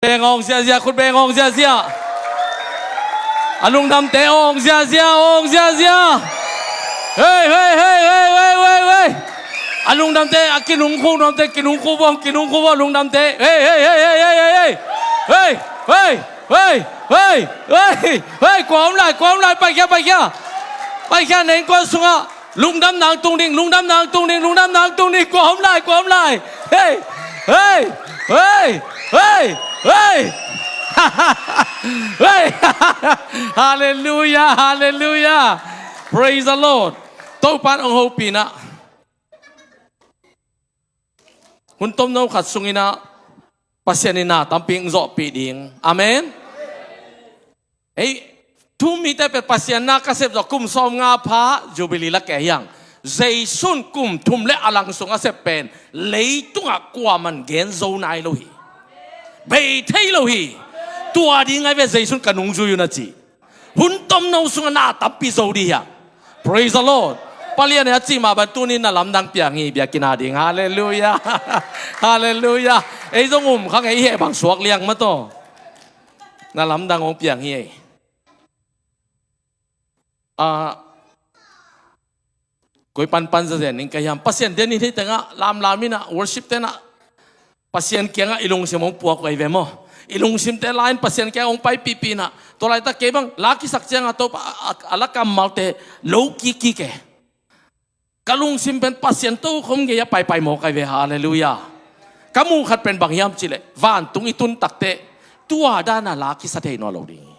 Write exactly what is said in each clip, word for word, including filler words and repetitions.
Beng awng ziazia, khut beng awng ziazia. A lungdamte awng ziazia, awng ziazia. Hei, hei, hei, hei, hei, hei, hei. A lungdamte, a kinungkhuk nuamte, kinungkhuk bawng, kinungkhuk bawng, lungdamte. Hei, hei, hei, hei, hei, hei, hei. Hei, hei, hei, hei, hei, hei, kua om lai, kua om lai, paikhia, paikhia. Paikhia, na innkuan sungah. Lungdam nang tung ding, lungdam nang tung ding, lungdam nang tung ding, kua om lai, kua om lai. Hei, hei, hei, hei, hei. Hei. Halleluiah, halleluiah. Praise the Lord. Topan hong hopihna. Hun tomno khat sungin ah Pasian in na tampi hong zawhpih ding. Amen. Ei, thu-um mite pen Pasian na ka sep zawh kum sawmnga pha Jubilee la kei hiang. Jesu'n kum thum le a lang sung a sep pen leitungah kuaman gen zo nai lo hi. Bei thei lo hi. Tua ding ai ve Jesu'n ka nungzui un a ci. Hun tomno sungah na tampi zo ding hi a. Praise the Lord. Palian e a cih mah bang tunin na lamdang piang hi biakinn a ding. Halleluiah. Halleluiah. Ei zong um khang ei heh bang suak liang mah tawh. Na lamdang hong piang hi ei. Ah, koi panpan zazen in ka hiam. Pasian den in hih tengah lamlam in ah worship ten ah Pasian kiangah i lungsim hong puak uh ai ve maw? I lungsimte lai-in Pasian kiangah hong paipihpih in ah. Tua laitak kei bang la kisak ciangah Topa a, a, a la kammalte lo kikkik e. Ka lungsim pen Pasian tokhom gei-ah paipai mawk ai ve. Halleluiah. Ka muh khat pen bang hiam cih leh vantung i tun takteh tua dan a la kisa thei nawn lo ding hi.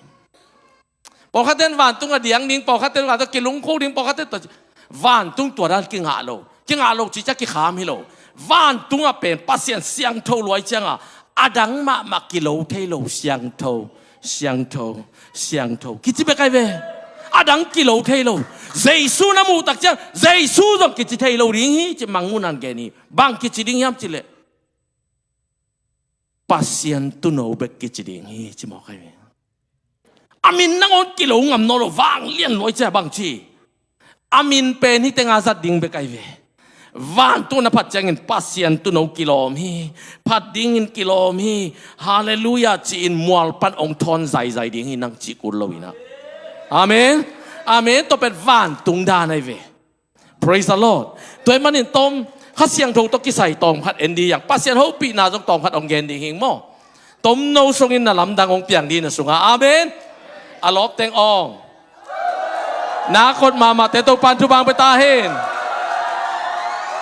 Pawlkhat ten vantung a diang ding, pawlkhat ten vantung kilungkhuk ding, pawlkhat ten tua ci. Vantung tua dan kingah lo. Kingah lo cih ciang kikham hi lo. Vantungah pen Pasian siangtho lua i ciangah a dang mahmah kilo thei lo, siangtho, siangtho, siangtho kici bek ai ve. A dang kilo thei lo. Jesu na muh tak ciang Jesu zong kici thei lo ding hi, ci Mangmuna'n gen hi. Bang kici ding hiam cih leh Pasian tuuno bek kici ding hi, ci mawk ai ve. A min nangawn kilo ngam nawn lo, vanglian lua i ciang bang ci. A min pen hih tengah zat ding bek ai ve. Vantung na phat ciangin Pasian tuuno kilawm hi. Phat dingin kilawm hi. Halleluiah ci-in mual pan hong thawn zaizai ding hi nang cih kul lo in ah. Amen. Amen. Tua pen vantung dan ai ve. Praise the Lord. Tua ahih manin tom, Kha Siangtho tawh kisai tawm khat en dih hiang. Pasian hopihna zong tawm khat hong gen dih hing maw. Tomno sungin na lamdang hong piang dih na sungah. Amen. A lawp teng awng. Na kot mahmahte Topa'n thupha pia ta hen.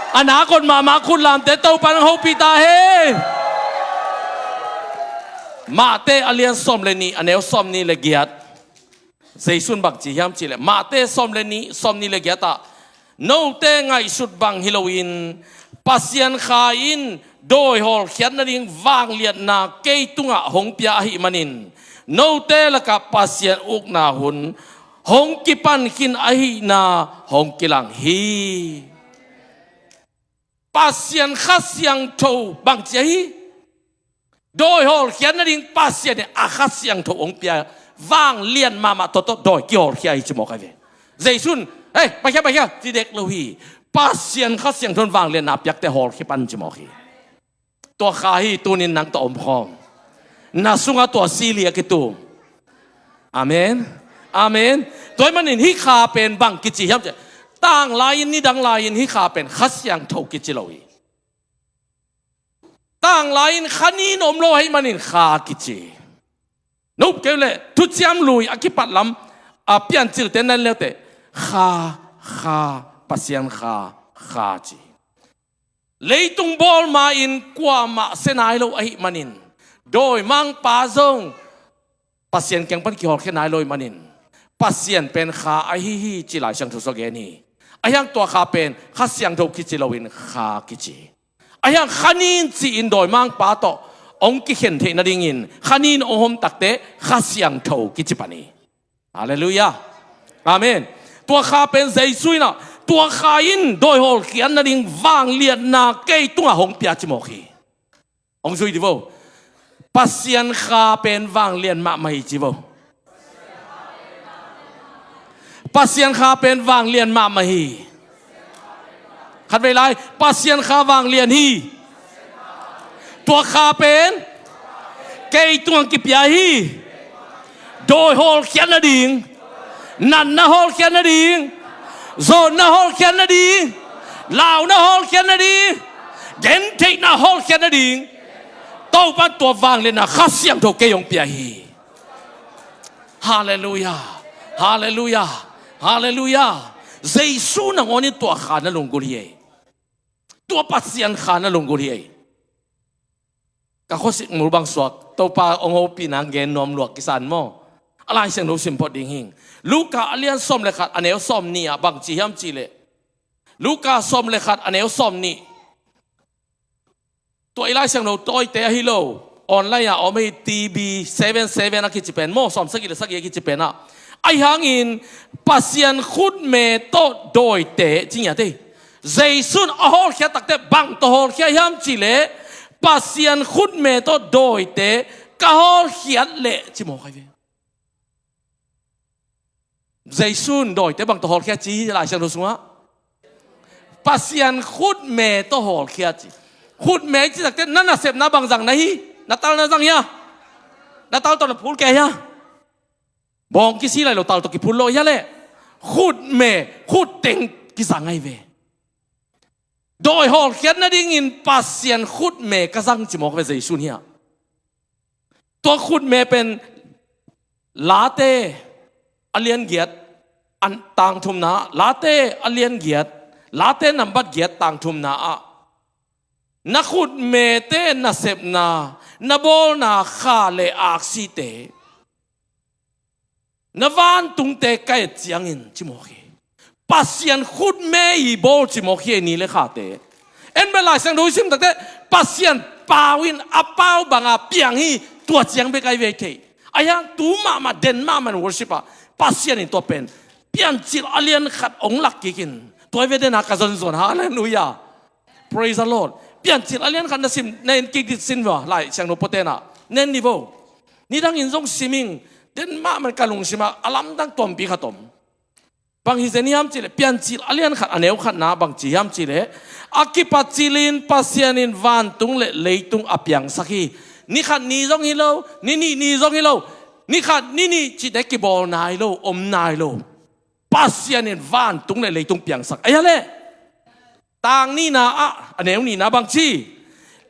A na kot mahmah khut lamte Topa'n hong hopih ta hen. Mate a lian sawm le nih, a neu sawmnih le giat. Jesu'n bang ci hiam cih leh Mate sawm le nih, sawmnih le giat ah, note ngaihsut bang hi loin Pasian Kha in dawi hawlkhiat nading vangliatna kei tungah hong pia ahih manin note lakah Pasian ukna hun hong kipan khin ahihna hong kilang hi. Pasian Kha Siangtho bang ci ahi? Dawi hawlkhiat nading Pasian in a Kha Siangtho hong pia, vanglian mahmah tawh tawh dawi kihawlkhia hi ci mawk ai ve. Jesu'n, "Hei, paikhia, paikhia," ci dek lo hi. Pasian Kha Siangtho in vangliatna piakte hawlkhia pan ci mawk hi. Tua Kha hi tunin nang tawh omkhawm. Na sungah tua Sili a kitum. Amen. Amen. Tua ahih manin hih Kha pen bang kici hiam cih leh, tanglai-in, nidang lai-in hih Kha pen Kha Siangtho kici lo hi. Tanglai-in Kha nin om lo ahih manin Kha kici. Nop keu leh Thuciam Lui a kipat lam a Piancil ten nan leuteh Kha, Kha, Pasian Kha, Kha ci. Leitung bawl ma-in kuamah sia nai lo ahih manin dawimangpa zong Pasian kiang pan kihawlkhia nai lo ahih manin Pasian pen Kha ahi hi ci Lai Siangtho sung gen hi. Ahi hang tua Kha pen Kha Siangtho kici loin Kha kici. Ahi hang Kha nin ci-in dawimangpa tawh hong kikhen theih nadingin Kha nin hong om takteh Kha Siangtho kici pan hi. Halleluiah. Amen. Tua Kha pen Jesu in ah, tua Kha in dawi hawlkhiat nading vangliatna kei tungah hong pia ci mawk hi. Hong zui dih vo. Pasian Kha pen vanglian mahmah hi ci vo. Pasian Kha pen vanglian mahmah hi. Khatvei lai, Pasian Kha vanglian hi. Tua Kha pen Kei tungah kipia hi. Dawi hawlkhiat nading, natna hawlkhiat nading, zawnna hawlkhiat nading, launa hawlkhiat nading, gentheihna hawlkhiat nading, Topa tua vangliatna Kha Siangtho kei hong pia hi. Halleluiah. Halleluiah. Halleluiah. Jesu nangawn in tua Kha na lunggulh hi ei. Tua Pasian Kha na lunggulh hi ei. Ka khuasik mul bang suak, Topa hong hopihna gen nuam lua kisan maw. A Lai Siangtho sim phot ding hing. Luka a lian sawm le khat a neu sawm nih ah bang ci hiam cih leh, Luka sawm le khat a neu sawm nih. Tua i Lai Siangtho tawite ahi lo, online ah om hi, T B seven seven a kici pen maw, sawm sagih le sagih a kici pen ah. Ahi hangin Pasian khutme tawh dawite ci ngiat ei. Jesu in a hawlkhia takteh bang tawh hawlkhia hiam cih leh, Pasian khutme tawh dawite ka hawlkhiat leh ci mawk hi ve. Jesu in dawite bang tawh hawlkhia ci hi Lai Siangtho sungah? Pasian khutme tawh hawlkhia ci. Khutme ci takteh na nasepna bang zang na hi? Na tal na zang hia? Na tal tawh na phul kei hia? Bawng kisi lai lo, tal tawh kiphul lo hia leh? Khutme, khut teng kizang ahi ve. Dawi hawlkhiat nadingin Pasian khutme ka zang ci mawk ve Jesu in hiah. Tua khutme pen Late a lian giat, an tang thumna, Late a lian giat, Late nambat giat tang thumna ah, na khutmete nasepna, na bawlna kha le aksite, na vantungte ka et ciangin ci mawk hi. Pasian khutme i bawl ci mawk hi ei, ni le khate. En bel Lai Siangtho i sim takteh Pasian pau in a pau banga piang hi, tua ciang bek ahi ve kei. Ahi hang tu mahmah, den mahmah in worship ah Pasian in tua pen Piancil a lian khat hong lak kik in, tua hi ve den a ka zonzon. Halleluiah. Praise the Lord. Piancil a lian khat na sim, na en kik dit sin va, Lai Siangtho puaten ah. Na en ni vo. Nidangin zong sim ing, den mahmah in ka lungsim ah a lamdang tuampi khat om. Bang hi zen hiam cih leh, Piancil a lian khat a neu khatna bang ci hiam cih leh, a kipat cilin Pasian in vantung le leitung a piangsak hi. Ni khat ni zong hi lo, ni nih ni zong hi lo, ni khat ni nih cihte kibawl nai lo, om nai lo. Pasian in vantung le leitung piangsak. Ahi a leh, tang nihna ah, a neu nihna bang ci?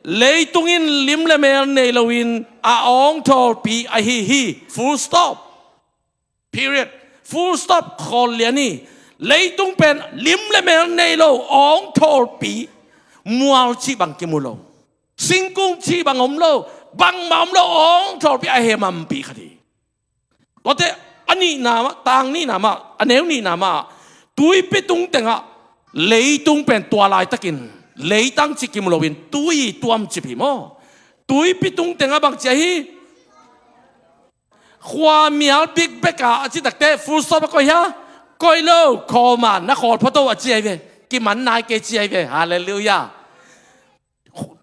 Leitung in lim le mel nei loin a awngthawlpi ahi hi. Full stop. Period. Full stop. Khawl lian hi. Leitung pen lim le mel nei lo, awngthawlpi. Mual cih bang kimu lo, singkung cih bang om lo, bangmah om lo, awngthawlpi a hemampi khat hi. Tuate a nihna mah, tang nihna mah, a neu nihna mah, tuipi tung tengah leitung pen tua laitakin leitang cih kimu loin tui tuamcip hi maw. Tuipi tung tengah bang ci ahi? Khuamial bikbek a, a cih takteh full stop a koih hia? Koih lo, comma, na khawl phot o a ci ahi ve. Kiman nai kei ci ahi ve. Halleluiah.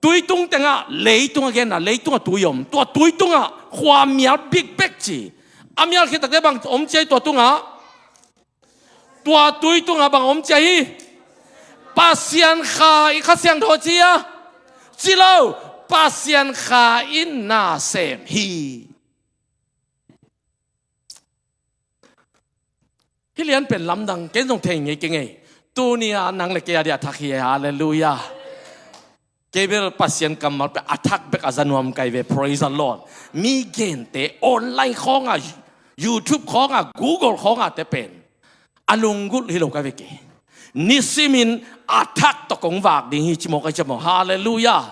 Tuitung tengah leitung a genna, leitung a tui om. Tua tuitungah khuamial bikbek ci. A mial khit takteh bang om ci ahi tua tungah? Tua tuitungah bang om ci ahi? Pasian Kha i Kha Siangtho ci a? Ci lo, Pasian Kha in na sem hi. Hih lian pen lamdang, ken zong thei ngei kei ngei. Tuni a nang le kei a dia a thak hi e, halleluiah. Kei bel Pasian kammal pen a thak bek a za nuam kai ve, praise the Lord. Mi gente online khawngah, YouTube khawngah, Google khawngah te pen a lunggulh hi lo kai ve kei. Nisimin a thak tawh kong vak ding hi ci mawk a, ci mawk. Halleluiah.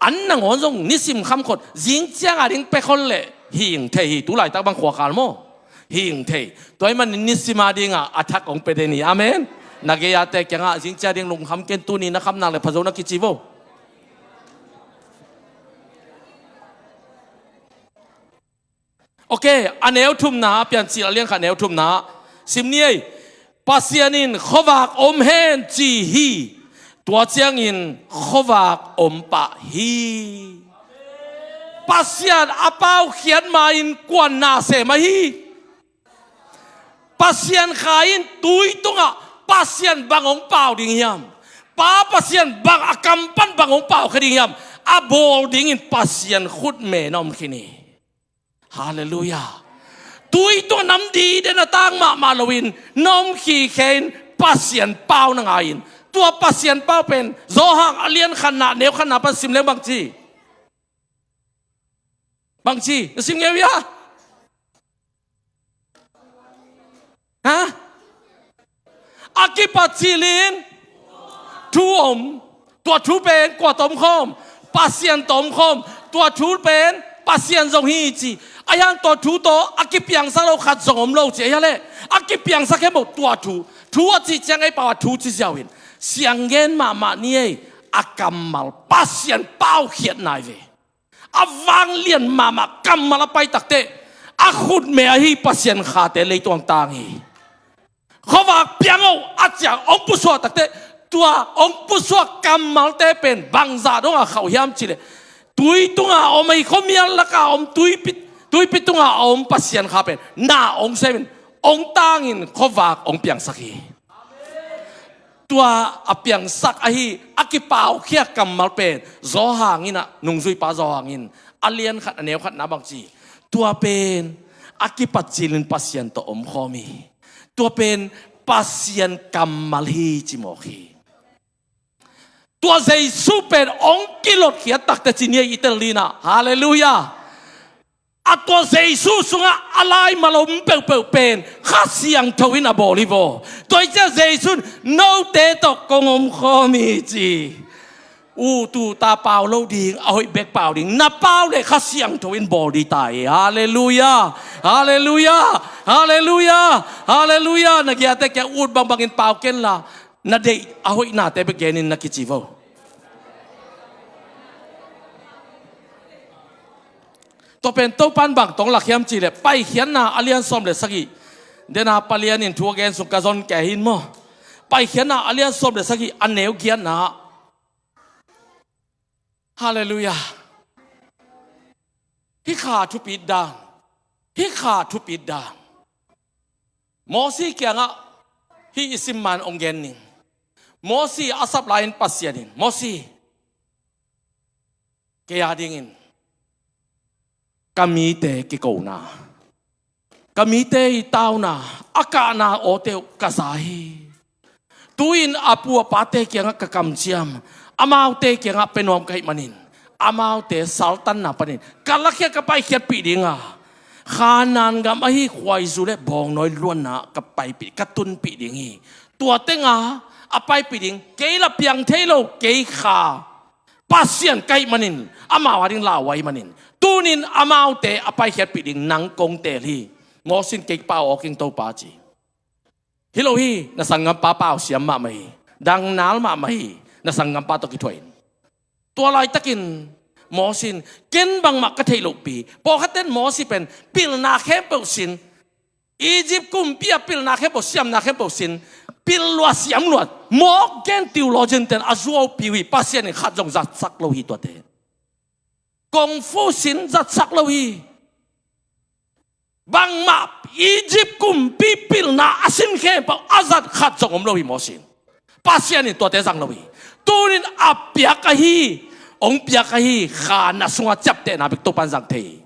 An nangawn zong nisim khamkhot, zing ciang a ding pek hol leh hing thei hi, tu laitak bang khuakhal maw. Hing thei. Tua ahih manin nisim a dingah a thak hong pia den hi. Amen. Na gei a te kiangah zing ciang a ding lungkham ken, tuni na kham nak le phazo na kici vo. Ok, a neu thumna, Piancil a lian khat neu thumna. Sim ni ei. Pasian in khuavak om hen ci hi. Tua ciangin khuavak om pah hi. Pasian a paukhiat ma-in kuan na sem ahi? Pasian Kha in tui tungah Pasian bang hong pau ding hiam? Pa Pasian bang a kam pan bang hong pau kha ding hiam? a bawl dingin Pasian khutme na om khin hi. Halleluiah. Tui tua nam dide na tang mahmah loin na om khikhe in Pasian pau na ngai in. Tua Pasian pau pen Johan a lian khatna, neu khatna pan sim leng bang ci? Bang ci? Na sim ngei uh hia? Ha? A kipat cilin thu om. Tua thu pen kua tawh om khawm? Pasian tawh om khawm. Tua thu pen Pasian zong hi ci. Ahi hang tua thu tawh a kipiangsak lo khat zong om lo ci. Ahi hang leh a kipiangsak khempeuh tua thu. Thu a cih ciang ei pau a thu ci ziau in. Sianggen mahmah ni ei, a kammal Pasian paukhiat nai ve. A vanglian mahmah kammal a pai takteh, a khutme ahi Pasian khate leitung tang hi. Khuavak piang oh a ciang hong pusuak takteh, tua hong pusuak kammalte pen bangzah dongah khauh hiam cih leh, tui tunga om ahi, khuamial laka om, tuipi, tuipi tunga om Pasian kha pen na hong semin, hong tangin khuavak hong piangsak hi. Tua a piangsak ahi a kipaukhia kammal pen Johan in ah, nungzuipa Johan in a lian khat a neu khatna bang ci? Tua pen a kipat cilin Pasian tawh om khawm hi. Tua pen Pasian kammal hi ci mawk hi. Tua Jesu pen hong kilotkhiat takteh ci ni ei, i tel ding ah. Halleluiah. A tua Jesu sungah a laimal om peuhpeuh pen Kha Siangtho in a bawl hi vaw. Tua hi ciah Jesu in note tawh kong om khawm hi ci. U tu ta pau lo ding, a hoih bek pau ding. Na pau leh Kha Siangtho in bawl ding ta hi. Halleluiah. Halleluiah. Halleluiah. Halleluiah. Na giate kiang ut bangbangin pau kenla, na deih a hoihnate bek genin na kici vo. Tua pen Topan bang tawng lak hiam cih leh Paikhiatna a lian sawm le sagih. Dena palianin thu a gen sung ka zon kei hin maw. Paikhiatna a lian sawm le sagih a neu giatna. Halleluiah. Hih kha thupit dan. Hih kha thupit dan. Mosi kiangah hih i sim man hong gen ning. Mosi a sap lai-in Pasian in, Mosi, kei a dingin ka mite kikona, ka mite i tauna, a kahna awte uh ka za hi. Tu-in a pu a pate kiangah ka kamciam, amaute kiangah pia nuam ka hih manin, amaute saltanna panin ka lakhia ka paikhiatpih dinga, Khanaan gam ahi khuaizu le bawngnawi luanna ka paipih, ka tunpih ding hi. Tua tenga a paipih ding kei la piang thei lo, kei kha Pasian ka hih manin, amau a ding lauhuai manin, tunin amaute a paikhiatpih ding nang kong teel hi. Mosi in kei pau awk ing Topa ci. Hi lo hi, na sanggampa pau siam mahmah hi. Dangnal mahmah hi, na sanggampa tawh kithuah in. Tua laitakin Mosi in, ken bangmah ka theih lohpi. Pawlkhatten Mosi pen pilna khempeuh sin, Egypt kumpi a pilna khempeuh, siamna khempeuh sin, pil lua siam lua. Mawk gen theologian ten a zuaupi uh hi, Pasian in khat zong zatsak lo hi tuate. Kung fu sin zatsak lo hi. Bangmah Egypt kumpi pilna a sin khempeuh a zat khat zong om lo hi Mosi in. Pasian in tuate zang lo hi. Tunin a piak ahi, hong piak ahi kha na sungah ciaptehna bek Topa in zang thei hi.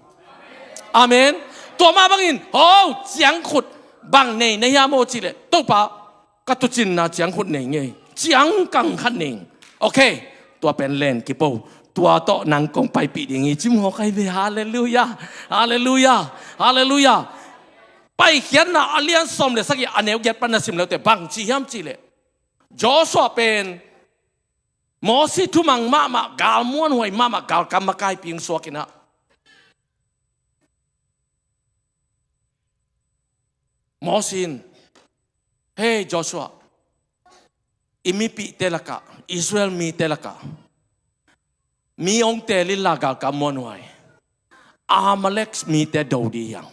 Amen. Tua mah bangin, ho, ciangkhut bang nei na hiam aw cih leh, Topa, ka tuucinna ciangkhut nei ngei, ciangkang khat nei ing. Ok, tua pen len kipo. Tua tawh nang kong paipih ding hi ci mawk ahi ve. Halleluiah. Halleluiah. Halleluiah. Paikhiatna a lian sawm le sagih a neu giat pan na sim leute bang ci hiam cih leh, Joshua pen Mosi thumang mahmah, gal muanhuai mahmah, galkap makaihpih hong suak in ah, Mosi in, hei Joshua, i mipihte lakah, Israel mite lakah mi hong teel inla, galkap muanhuai, Amalek mite do ding hi hang.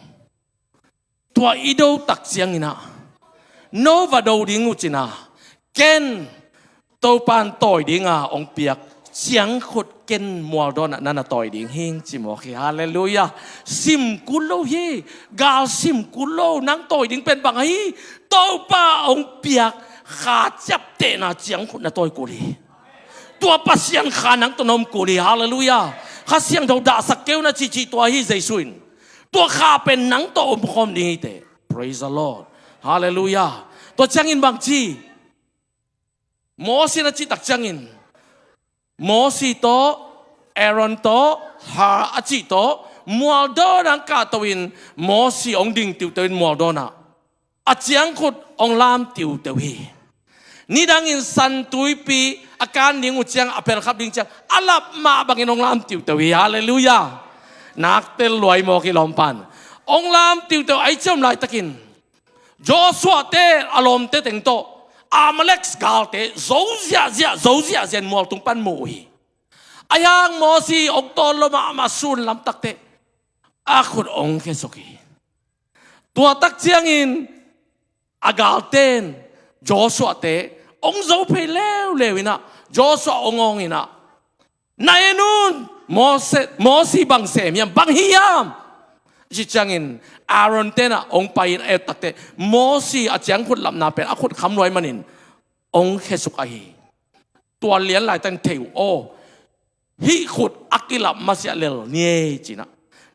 Tua i do tak ciangin ah, no va do ding uh cin ah, ken Topa in tawi dinga hong piak ciangkhut ken mualdawnah na na tawi ding hi ing ci mawk hi. Halleluiah. Sim kul lo hi. Gal sim kul lo. Nang tawi ding pen bang ahi? Topa hong piak kha ciaptehna ciangkhut na tawi kul hi. Tua Pasian Kha nang tawh na om kul hi. Halleluiah. Kha Siangtho dahsak kei un a cihcih tua hi Jesu in. Tua Kha pen nang tawh omkhawm ding hi teh. Praise the Lord. Halleluiah. Tua ciangin bang ci? Mosi na cih tak ciangin Mosi tawh, Aaron tawh, Hur a cih tawh mualdawn ah hong kahto in Mosi hong ding tiuteu in mualdawn ah a ciangkhut hong lam tiuteu hi. Nidangin San Tuipi a kan ding uh ciang, a phelkhap ding ciang a lap mah bangin hong lam tiuteu hi. Halleluiah. Nak tel luai mawk hi lawmpan. Hong lam tiuteu a i ciam laitakin Joshua te a lawmte teng tawh Amalek galte zo ziahziah, zo ziahziah in mual tung pan mu uh hi. Ahi hang Mosi hong tawn lo mahmah sun lamtak teh a khut hong khesuk hi. Tua tak ciangin a galte in Joshua te hong zo phei leuleu in ah Joshua hong awng in ah, "Na en un, Mose, Mosi bang sem hiam, bang hi hiam?" Ci ciangin Aaron te in ah hong pai in a et tak teh Mosi a ciangkhut lapna pen a khut kham luai manin hong khesuk ahi. Tua lian laitak in thei uh aw, hih khut a kilap masiah lel ni ei ci-in ah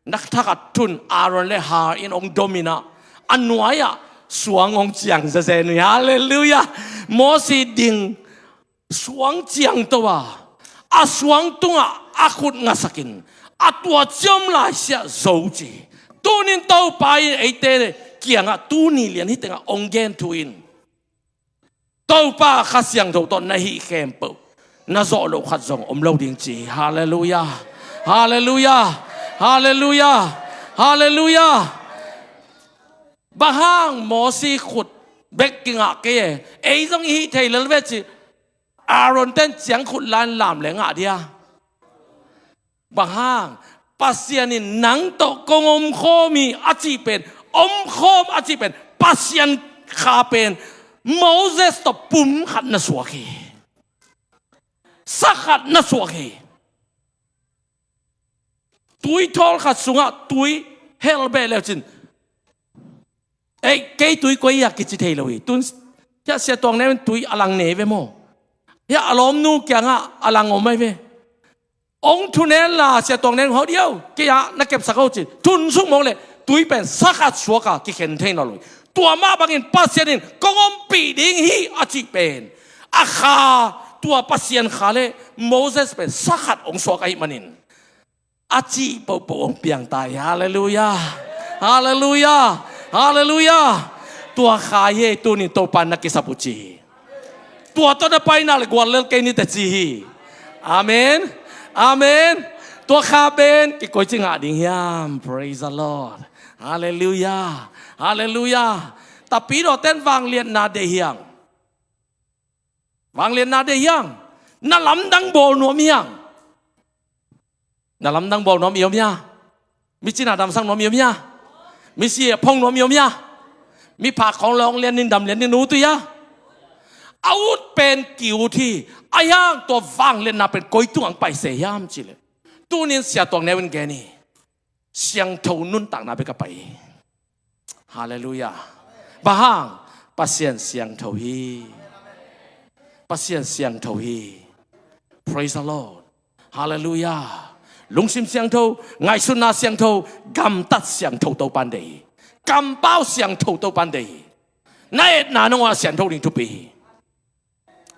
na thak ah thun Aaron le Hur in hong dom in ah a nuai-ah suang hong ciang zenzen uh hi. Halleluiah. Mosi ding suang ciangto a, a suang tungah a khut ngasak in a tua ciam laisiah zo ci. Tunin Topa in eite kiangah tuni lian hih tengah hong gen thu in, Topa Kha Siangtho tawh na hih khempeuh na zawh loh khat zong om lo ding ci hi. Halleluiah. Halleluiah. Halleluiah. Halleluiah. Bang hang Mosi khut bek kingah kei e, ei zong i hih thei lel ve ci Aaron ten ciangkhut la in lam le ngah dia? Bang hang? Pasian in nang tawh kong omkhawm hi a cih pen, omkhawm a cih pen Pasian Kha pen Moses tawh pum khat na suak hi. Sa khat na suak hi. Tui thawl khat sungah tui hel beh leucin, "Ei, kei tui koi hia?" kici thei lo hi. Tun hiah Sia Tuang Neu in tui a lang ne ve maw? Hiah a lawmnu kiangah a lang om ahi ve. "Hong thun en la, Sia Tuang Neu in hau dih o, kei ah na kepsak o," ci. Thun suk mawk leh tui pen sa khat suak a kikhen thei nawn lo hi. Tua mah bangin Pasian in kong ompih ding hi a cih pen a Kha, tua Pasian Kha le Moses pen sa khat hong suak ahih manin a cih pohpoh hong piang ta hi. Halleluiah. Halleluiah. Halleluiah. Tua Kha hi ei, tunin Topa in na kisap uh ci hi. Tua tawh na paina le guallel kei ni teh ci hi. Amen. Amen. Tua Kha pen kikoici ngah ding hiam? Praise the Lord. Halleluiah. Halleluiah. Tapidawte in vangliatna deih hi hang. Vangliatna deih hi hang. Na lamdang bawl nuam hi hang. Na lamdang bawl nuam i om hia? Mi cina damsak nuam i om hia? Mi si a phong nuam i om hia? Mi phak khawng lawng lian ning, dam lian ning, nu tu hia? A ut pen ki-ut hi. Ahi hang tua vangliatna pen koi tungah hong pai se hiam cih leh, tunin Sia Tuang Neu in gen hi. Siangtho nuntakna bek a pai hi. Halleluiah. Bang hang? Pasian siangtho hi. Pasian siangtho hi. Praise the Lord. Halleluiah. Lungsim siangtho, ngaihsutna siangtho, gamtat siangtho Topa in deih hi. Kampau siangtho Topa in deih hi. Na etna nangawn a siangtho ding thupi hi.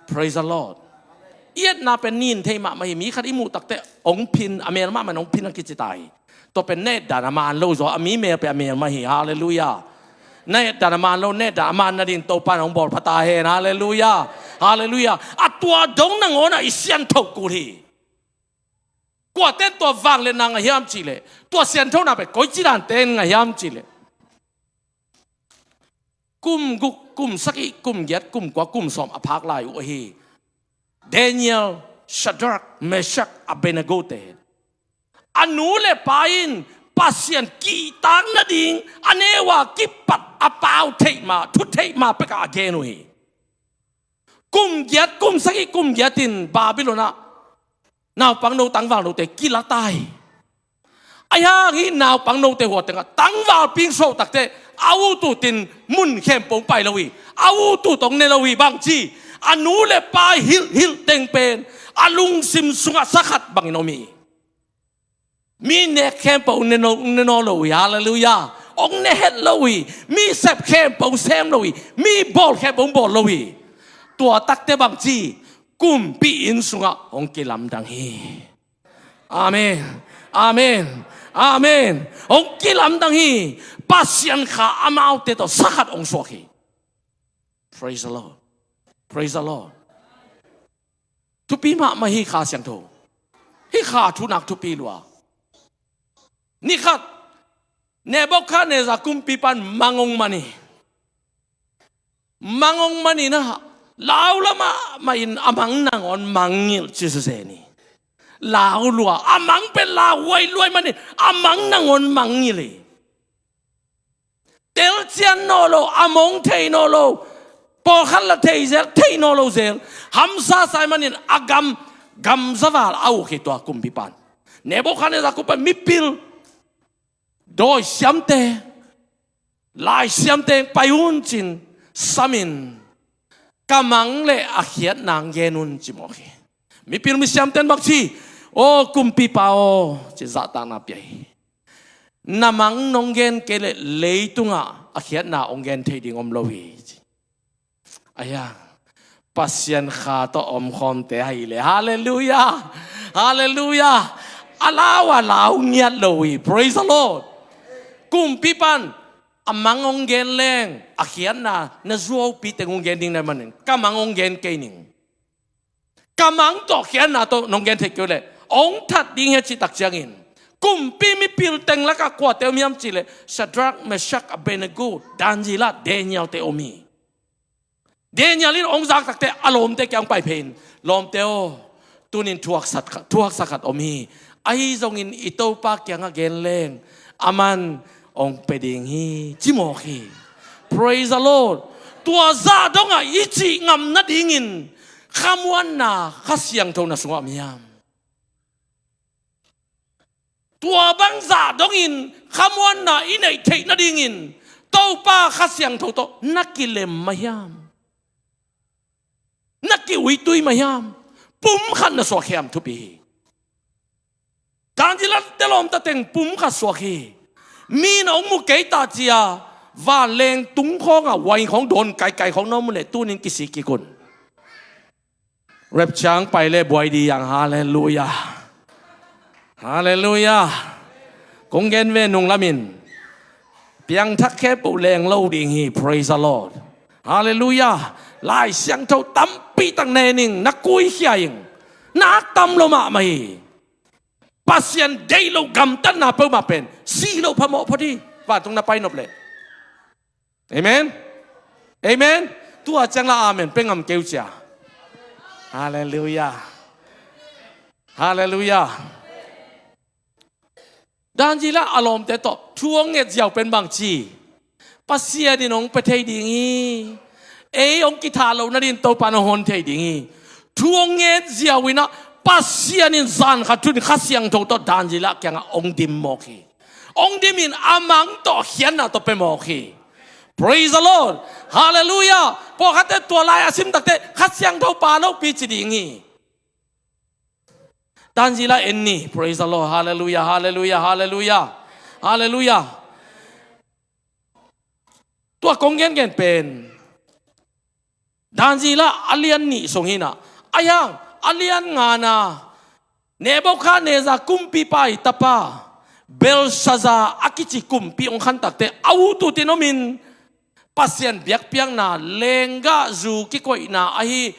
Praise the Lord. I etna pen nin thei mahmah hi. Mi khat i muh tak teh hong phin, a mel mahmah in hong phin a kici ta hi. Tua pen na etdan a man lo zaw, a mi mel pen a mel mah hi. Halleluiah. Na etdan a man lo, na etdan a man nading Topa in hong bawl pha ta hen. Halleluiah. Halleluiah. A tua dong nangawn ah i siangtho kul hi. Kuate in tua vangliatna ngah hiam cih leh, tua sianthona pen koici dante in ngah hiam cih leh, kum guk, kum sagih, kum giat, kum kua, kum sawm a phak lai uh ahi Daniel, Shadrach, Meshach, Abednego te, a nu le pa in Pasian kihtak nading a neu a kipat a pau theih mah, thu theih mah pekah a gen uh hi. Kum giat, kum sagih, kum giat in Babylon ah naupangno, tangvalnote kila ta hi. Ahi hang hih naupangnote hua tengah tangvalpi hong suah tak teh a ut ut in mun khempeuh hong pai lo hi. A ut ut hong ne lo hi. Bang ci? A nu le pa hilh hilh teng pen A lungsim sungah sa khat bangin om hi. Mi nek khempeuh hong ne nawn lo hi, halleluiah. Hong ne het lo hi. Mi sep khempeuh hong sem lo hi. Mi bawl khempeuh hong bawl lo hi. Tua takte bangci, kumpi inn sungah hong kilamdang hi. Amen. Amen. Amen. Hong kilamdang hi. Pasian kha amaute tawh sa khat hong suak hi. Praise the Lord. Praise the Lord. Thupi mahmah hi Kha Siangtho. Hih Kha thunak thupi lua. Nikhat Nebuchadnezzar kumpipa'n mang hong man hi. Mang hong man in ah, lau lua mahmah in a mang nangawn mangngilh ci zen hi. Lau lua, a mang pen lauhuai lua ahih manin a mang nangawn mangngilh hi. Telcian nawn lo, a mong thei nawn lo, pawlkhat la thei zel, thei nawn lo zel. Hamsa sa ahih manin a gam, gam zaval a uk hi tua kumpipa'n. Nebuchadnezzar kumpipa'n mipil, dawi siamte, lai siamte, pai un ci-in samin, ka mang le a khiatna hong gen un ci mawk hi. Mipil misiamte'n bangci, aw kumpipa aw, ci-in zahtakna pia hi. Na mang nong gen kei leh leitungah a khiatna hong gen thei ding om lo hi, ci. Ahi hang Pasian kha tawh omkhawmte ahi leh, halleluiah. Halleluiah. A lau a lau ngiat lo hi. Praise the Lord. Kumpipa'n a mang hong gen leng a khiatna na zuaupi teng hong gen ding na hih manin ka mang hong gen kei ning. Ka mang tawh khiatna tawh nong gen thei kei uh leh hong that ding hi, a cih tak ciangin kumpi mipil teng lakah kuate om hiam cih leh Shadrach, Meshach, Abednego, Daniel, Daniel-te om hi. Daniel in hong zak takteh a lawmte kiang hong pai phei in, lawmte aw, tuni-in thuhaksa khat, thuhaksa khat om hi. Ahi zongin i Topa kiangah gen leng aman hong pia ding hi, ci mawk hi. Praise the Lord. Tua zah dongah i cih ngam nadingin khamuanna Kha Siangtho na sungah om hiam? Tua bang zah dongin khamuanna i neih theih nadingin Topa Kha Siangtho tawh na kilem mah hiam? Na kiuitui mah hiam? Pum khat na suak hiam thupi hi. Daniel-te lawmta teng pum khat suak hi. Mi na hong mu kei ta ci-a vanleng tung khawngah wine khawng dawn kaikai khawng na hong mu leh tuni-in kisik kik un. Rapture hong pai leh buai ding hi hang, halleluiah. Halleluiah. Kong gen ve nunglamin, piangthak khempeuh leng lo ding hi. Praise the Lord. Halleluiah. Lai Siangtho tampi tak na en ing, na kuikhia ing. Na tam lo mahmah hi. Pasian deih loh gamtatna peuhmah pen si loh phamawh phot hi, vantung na pai nop leh. Amen. Amen. Tua ciang la amen pia ngam kei uh cia. Halleluiah. Halleluiah. Daniel a lawmte tawh thu hong nget ziau pen bangci, Pasian in hong pia thei ding hi. Ei hong kitha loh nadingin Topa in hong hon thei ding hi. Thu hong nget ziau in ah Pasian in zan khat thu-in Kha Siangtho tawh Daniel kiangah hong dim mawk hi. Hong dim in a mang tawh khiatna tawh pia mawk hi. Praise the Lord. Halleluiah. Pawlkhatte tua lai a sim takteh Kha Siangtho pa lopi ci ding hi. Daniel en ni. Praise the Lord. Halleluiah. Halleluiah. Halleluiah. Halleluiah. Tua kong gengen pen Daniel a lian nih sung hi in ah, ahi hang a lian ngana Nebuchadnezzar kumpipa i tapa Belshazzar a kici kumpi hong khan takteh a ut utin om in, Pasian biakpiakna lenggah zu kikoihna ahi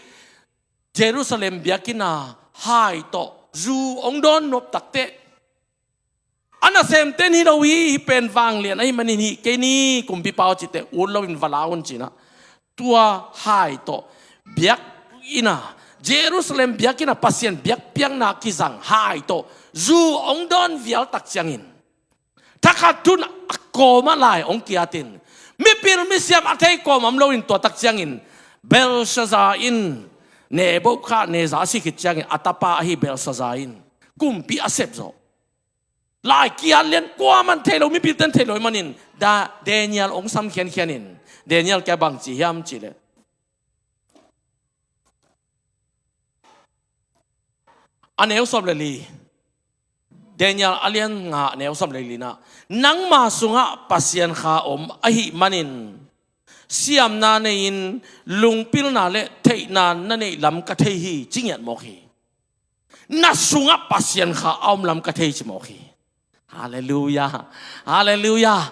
Jerusalem biakinn ah hai tawh zu hong dawn nop takteh, a nasemte'n hi lo hi, hih pen vanglian ahih manin hih kei ni, kumpipa aw ci-in teh ut loin va la un ci-in ah, tua hai tawh biakinn ah, Jerusalem biakinn ah Pasian biakpiakna kizang hai tawh zu hong dawn vial tak ciangin, thakhat thu-in a kawm ah lai hong ki-at in, mipil misiam a thei kawm om loin tua tak ciangin Belshazzar in, Nebuchadnezzar a si khit ciangin a tapa ahi Belshazzar in kumpi a sep zawh. Lai ki-at lian, kuaman thei lo, mipilte in thei lo ahih manin Da-, Daniel hong sam khiankhian in, Daniel kiang bang ci hiam cih leh, a neu sawm le li. Daniel a lian nga a neu sawm le li-na, nangma sungah Pasian Kha om ahih manin siamna nei-in lungpilna le theihna na neih lam ka thei hi, ci ngiat mawk hi. Na sungah Pasian Kha a om lam ka thei ci mawk hi. Halleluiah. Halleluiah.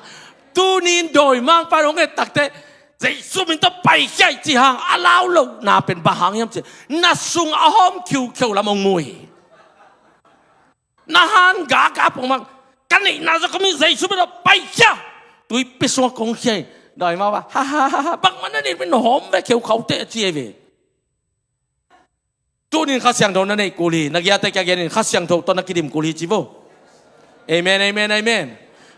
Tuni-in dawimangpa in hong et takteh, Jesu min tawh paikhia ci hang a lau lohna pen bang hang hiam cih leh, na sung a hawm khiukheu lam hong mu hi. Na han gakap hong mang, ka neihna zong ka mi, Jesu min tawh paikhia. Tuipi sungah kong khia hi. Dawimangpa, ha ha ha ha, bangmah na neih pen na hawm ve, kheukhau teh, a ci hi ve. Tuni-in Kha Siangtho na neih kul hi. Na giate kia genin, Kha Siangtho tawh na kidim kul hi ci vo. Amen, amen, amen.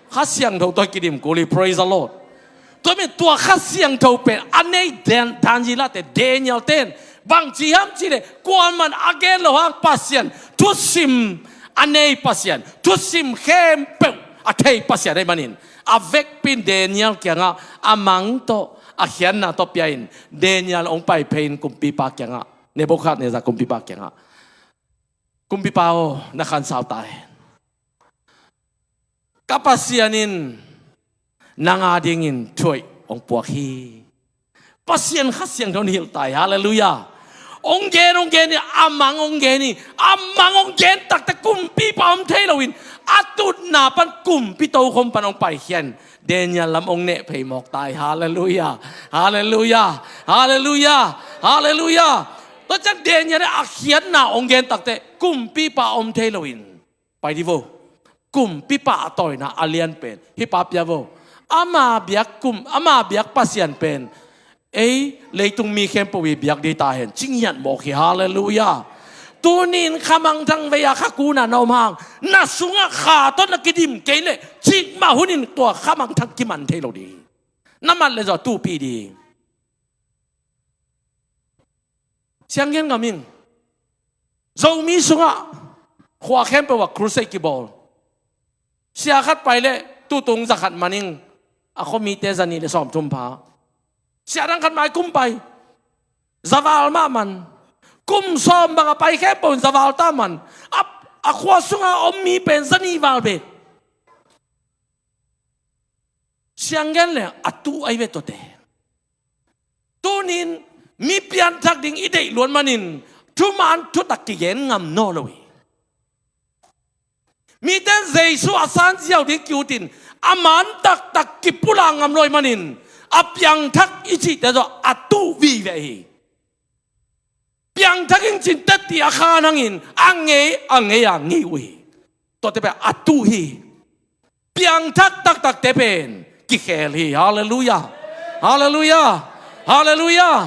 Kha Siangtho tawh kidim kul hi. Praise the Lord. Tua mi, tua Kha Siangtho pen a nei Dan, Daniel-te, Daniel-ten bang ci hiam cih leh, kuaman a gen loh hang Pasian, thusim a nei Pasian, thusim khempeuh a thei Pasian ahih manin, a vekpi-in Daniel kiangah a mang tawh, a khiatna tawh pia-in, Daniel hong pai phei-in kumpipa kiangah, Nebuchadnezzar kumpipa kiangah, kumpipa aw, na khansau ta hen. Ka Pasian in nang adingin thuhoih hong puak hi. Pasian Kha Siangtho in hilh ta hi. Halleluiah. Hong gen, hong gen hi, a mang hong gen hi. A mang hong gen takteh kumpipa om thei loin, a tutna pan kumpi tokhom pan hong paikhia-in, Daniel lam hong neh phei mawk ta hi. Halleluiah. Halleluiah. Halleluiah. Halleluiah. Tua ciang Daniel in a khiatna hong gen takteh kumpipa om thei loin, pai di vo. Kumpipa a tawina a lian pen hih pa pia vo. Ama biak kum, ama biak Pasian pen ei leitung mi khempeuh i biak ding ta hen, ci ngiat mawk hi. Halleluiah. Tuni-in khamangthang vei-a kha kun-a na om hang, na sungah Kha tawh na kidim kei leh, cikmah hunin tua khamangthang kiman thei lo ding. Na mat leh zong a tuhpih ding. Siang gen ngam ing. Zomi sungah khua khempeuh ah crusade kibawl. Sia khat pai leh tutung za khat man ing, a khuamite za nih le sawmthum pha. Sia dang khat mai kum pai, za val mah man. Kum sawm bang a pai khempeuh in za val ta man. A, a khua sungah a om mi pen za nih val bek. Siang gen leng a tuh ahi ve tuate. Tuni-in mi pianthak ding i deih luat manin thuman thutak kigen ngam nawn lo hi. Mite in Jesu a san ziau ding ki-utin, a man taktak kipulak ngam lo ahih manin, a piangthak i cihte zong a tuh vive hi. Piangthak ing cin teh ti a khan hangin a ngei, a ngei, a ngei uh hi. Tuate pen a tuh hi. Piangthak taktakte pen kikhel hi. Halleluiah. Halleluiah. Halleluiah.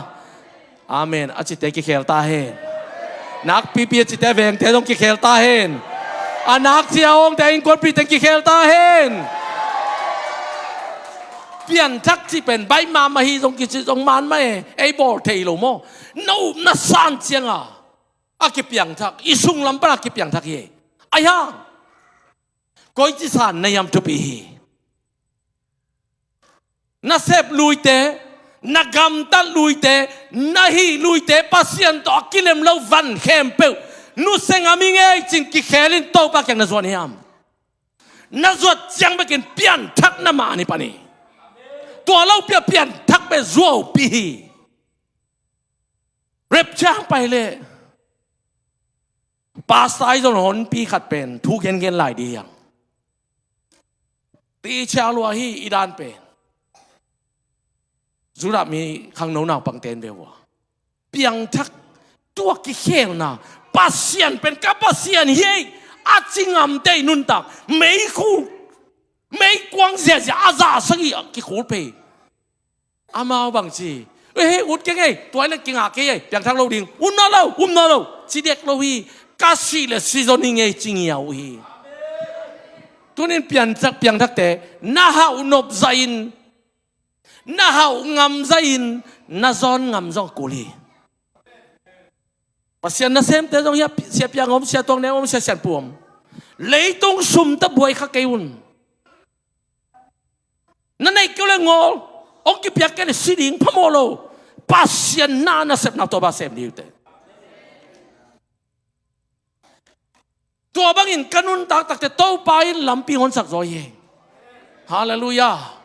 Amen. A cite kikhel ta hen. Nakpipi a cite vengte zong kikhel ta hen. A nak sia awngte, a innkuanpihte kikhel ta hen. Pianthak cih pen baih mahmah hi zong kici zong man mah e, ei bawl thei lo maw? Na upna san cianga a kipiangthak, i sunglam pana kipiangthak hi. Ahi hang koici san na hiam thupi hi. Na sep luite, na gamtat luite, na hih luite, Pasian tawh a kilem lo van khempeuh nusia ngam hi ngei cin kikhelin Topa kiang na zuan hiam? Na zuat ciang bekin pianthak na mah ni pan hi. Tua lo pia pianthak beh zuaupi hi. Rapture hong pai leh pastor ahi zong honpi khat pen thu gengen lai ding hi hang. Ti cia lua hi i dan pen. Judah mi khangno naupangte in ve uh a, piangthak, tua kikhelna, Pasian pen ka Pasian hi ei, a ci ngamte i nuntak, meikhu, meikuang ziazia a za sagih a kikhul phei. Amau bang ci, "Ei, ut keng ei, tua leh kingah kei ei, piangthak lo ding, um nawn lo, um nawn lo," ci dek lo hi. Ka sih leh si zaw ning ei, ci ngiau uh hi. Tunin piangthak, piangthakte na hauh nop zahin, na hauh ngam zahin, na zawn ngam zong kul hi. Pasian nasemte zong hi a, Sia Piang om, Sia Tuang Neu om, Sia Sian Pu om. Leitung sum tawh buai kha kei un. Na neih kei uh leh ngawl, hong kipiak kei leh si ding, phamawh lo. Pasian na, nasepna tawh bang sem ding uh teh. Tua bangin ka nuntak takte Topa in lampi hong honsak zaw hi. Halleluiah.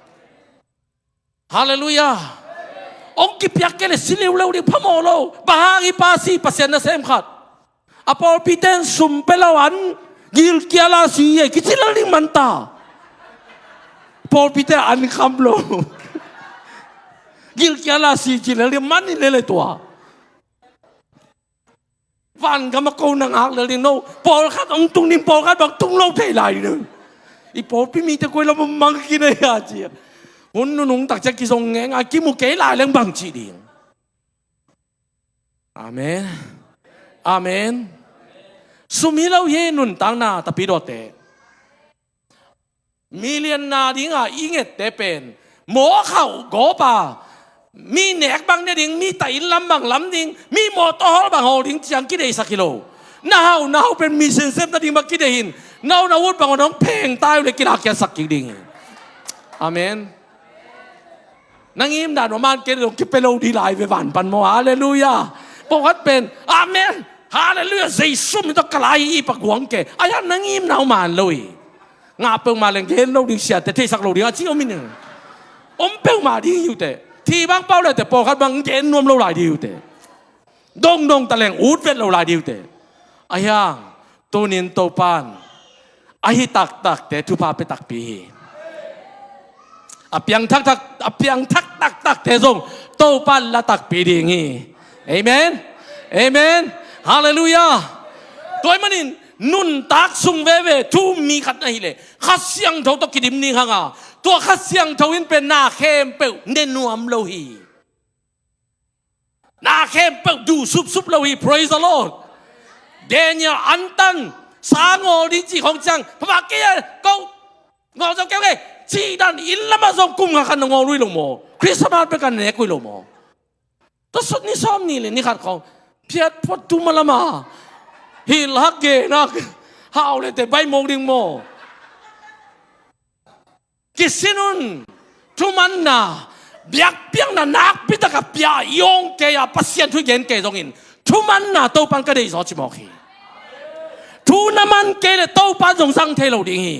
Halleluiah. Hong kipiak kei le si leuleu ding, phamawh lo. Bang hang? Hih pa si, Pasian nasem khat. A pawlpite in sum pia lo, an gilkial a si hi, kici lel ding man ta. Pawlpite in an kham lo. Gilkial a si ci lel ding man hi lel e tua. Vangam a ko na ngak lel ding no. Pawlkhat hong tung ding, pawlkhat bang tung lo thei lai ding. I pawlpi mite koi lam a mang khin a hia ci a. Hun nunung tak ciang kizong ngenga, kimu kei lai leng bang ci ding. Amen. Amen. Sum hi lo hi nuntakna, tapidaw te. Million na dinga i ngette pen mawkhauh gawpa, mi nek bang ne ding, mi tahin lam bang lam ding, mi mawtaw hawl bang hawl ding ciang kideisak hi lo. Na hau, na hau pen mi sinsep nading bang kidei hi. Na hau na ut bang hong pheng tai uh le kilakkiatsak kik ding hi. Amen. Na ngim dan uh man kei dong kipia lo ding lai ve van pan maw. Halleluiah. Pawlkhat pen amen, halleluiah, Jesu min tawh ka lai hi, i pak guang ke. Ahi hang na ngim na uh man lo hi. Ngah peuhmah leng gen lo ding, siate theisak lo ding a ci om in. Om peuhmah ding hi uh teh. Thi bang pau le teh pawlkhat bang gen nuam lo lai ding hi uh teh. Dongdong ta leng ut vet lo lai ding uh teh. Ahi hang tunin Topan a hi taktakte thupha pia takpi hi. A piangthak thak, a piangthak taktakte zong Topan la takpi ding hi. Amen. Amen. Halleluiah. Tua ahih manin nuntak sung veve thu mi khat na hi leh Kha Siangtho tawh kidim ding hanga, tua Kha Siangtho in pen na khempeuh ne nuam lo hi. Na khempeuh duh supsup lo hi. Praise the Lord. Daniel antan sa ngawl ding cih khong ciang, pha kei a ko ngawl zo keu kei, cih dan inn lamah zong kum nga khat na ngawl uh hi lo maw? Christmas pek kan nek uh hi lo maw? Tua sut ni sawm ni le ni khat khong phiat phuat tum a lama hilhak genak hau le te baimawk ding maw? Kisin un. Thumanna, biakpiakna nakpi taka pia i awng kei a, Pasian thu i gen kei zongin thumanna Topan ka deih zaw ci mawk hi. Thu na man kei le Topan zong zang thei lo ding hi.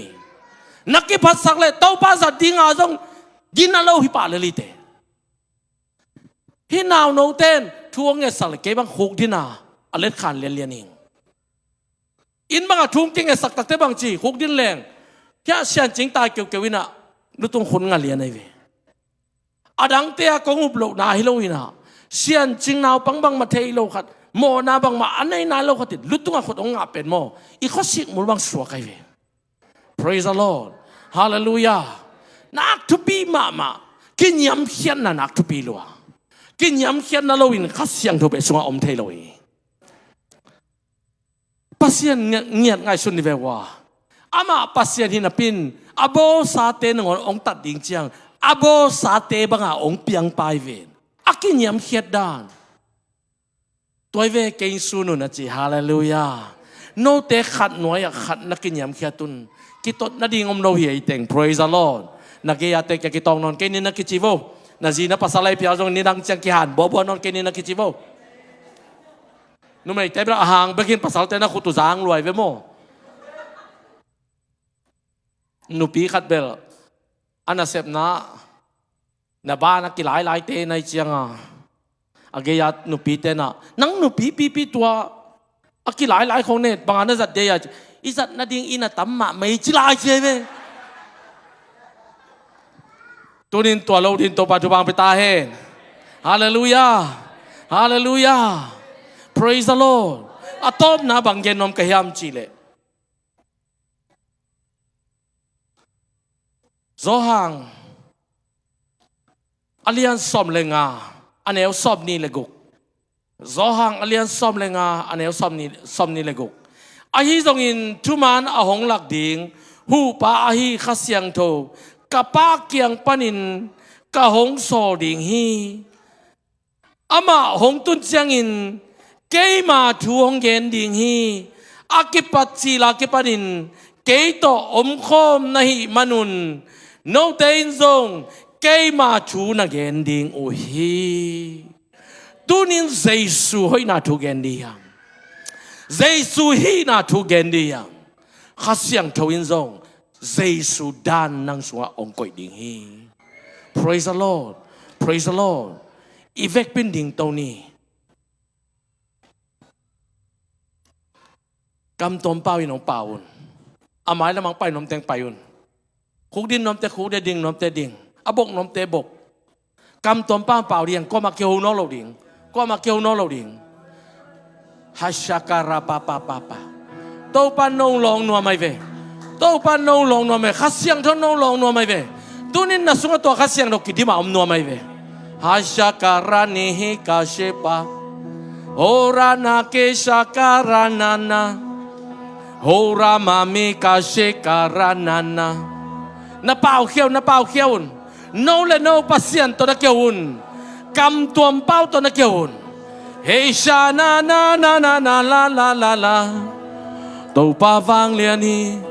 Na kiphatsak le Topa zat dinga zong gina lo hi pah lel hi te. Hih naunote in thu hong ngetsak le kei bang khukdin a, a letkhan lianlian ing. Inn bangah thu hong kingetsak takte bang ci, khukdin leng, hiah siancing tai keukeu in a, lutung khut nga lian ahi ve. A dangte a kong up lohna hi lo in a, siancing naupang bangmah thei lo khat, mawhna bangmah a nei nai lo khat in lutungah khut hong ngah pen maw, i khuasik mul bang suak ahi ve. Praise the Lord. Halleluiah. Nak thupi mahmah. Kiniamkhiatna nak thupi lua. Kiniamkhiatna loin Kha Siangtho beh sungah om thei lo hi. Pasian ngiat, ngiat ngaihsun ni ve ua. Amah Pasian hi napi in a bawlsate nangawn hong tat ding ciang a bawlsate banga hong piang pai ven. A kiniamkhiat dan. Tua hi ve, kei in sun un a ci. Halleluiah. Note khat nuai-ah khat na kiniamkhiat un. Kitot nading om lo hi ei teng. Praise the Lord. Na gei-ate kia kitawng nawn kei ni na kici vo. Na zi na pasal ahi piau zong nidang ciang kihan buabua nawn kei ni na kici vo. Numeite bel a hang bekin pasalte na khut uh zang luai ve maw? Nupi khat bel a nasepna na ban a kilailaite na hi cianga, a gei-a nupite na, nang nupi pipi tua a kilailai khong ne banga na zat dei a ci, i zat nading inn a tam mahmah hi ci lai ci hi ve. Tunin tua lo din Topa thupha hong pia ta hen. Halleluiah. Halleluiah. Praise the Lord. A tawpna bang gen nuam ka hiam cih leh, Johan a lian sawm le nga, a neu sawmnih le guk. Johan a lian sawm le nga, a neu sawmnih, sawmnih le guk. Ahi zongin thuman a hong lak ding Huhpa ahi Kha Siangtho ka Pa kiang panin ka hong sawl ding hi. Amah hong tun ciangin keima thu hong gen ding hi. A kipat cil a kipanin kei tawh omkhawm na hih manun note in zong keima thu na gen ding uh hi. Tunin Jesu hoihna thu gen ding hiam? Jesu hihna thu gen ding hiam? Kha Siangtho in zong Jesu dan nang sungah hong koih ding hi. Praise the Lord. Praise the Lord. I vekpi in dingto ni. Kamtuam pau in hong pau un. A mai lamah pai nuam teng pai un. Khukdin nuamte khukdin, ding nuamte ding. A bok nuamte bok. Kamtuam pau in pau ding, kuamah kiho nawn lo ding. Kuamah kiho nawn lo ding. Hashakara pa pa pa pa. Topa no lawng nuam ahi ve. Topa no lawng nuam ahi ve. Kha Siangtho no lawng nuam ahi ve. Tunin na sungah tua Kha Siangtho kidim a om nuam ahi ve. Hashakara ni hi ka shepa. Hora na ke shakara na na. Hora mami ka shekara na na. Na pau khia un, na pau khia un. No le no Pasian tawh na kiho un. Kamtuam pau tawh na kiho un. Hei sha na na na na na la la la la. Topa vanglian hi.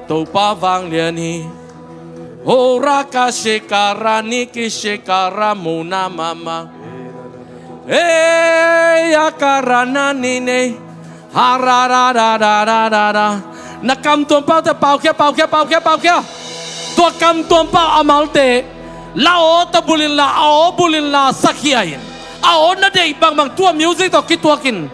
Topa vanglian hi. Hora ka shekara ni ki shekara mu na mama. Ei, a ka ra na ni nei. Ha ra ra ra ra ra ra ra. Na kamtuam pau te pau khia, pau khia, pau khia, pau khia. Tua kamtuam pau a malte. La aw ta bul in la, a aw bul in la, sakhia in. A aw na deih bangbang tua music tawh kituak in.